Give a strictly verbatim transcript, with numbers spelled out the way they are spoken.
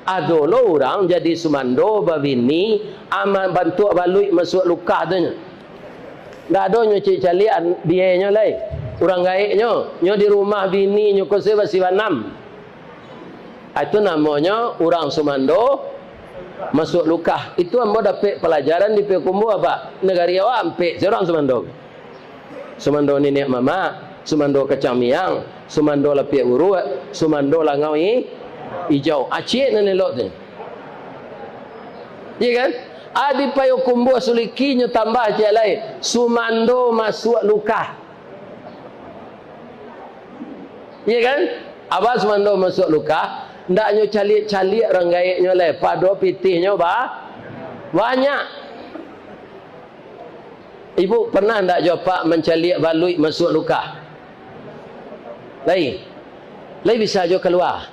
Ado lo urang jadi sumando babini, ama bantuak baluik masuak lukah tu nyo. Ndak ado nyo caliak-caliak an-, bienyo lai. Urang gaeknyo, nyo di rumah bininyo ko se basibanam. Ah, itu namonyo urang sumando masuak lukah. Itu ambo dapek palajaran di Payakumbuah, Pak. Nagari awak ampek se urang sumando. Sumando niniak mamak, sumando kacang miang, sumando lapiak uruak, sumando langau i-, ijau. Acik nan elok tu. Iya kan? Adi Payakumbuah Suliki nyo tambah ciek lai, sumando masuak lukah. Iya kan? Abah sumando masuak lukah, ndak nyo caliak-caliak urang gaeknyo lai, pado pitihnyo ba-, banyak. Ibu pernah ndak jo apak mancaliak baluik masuak lukah? Lai. Lai bisa jo kalua.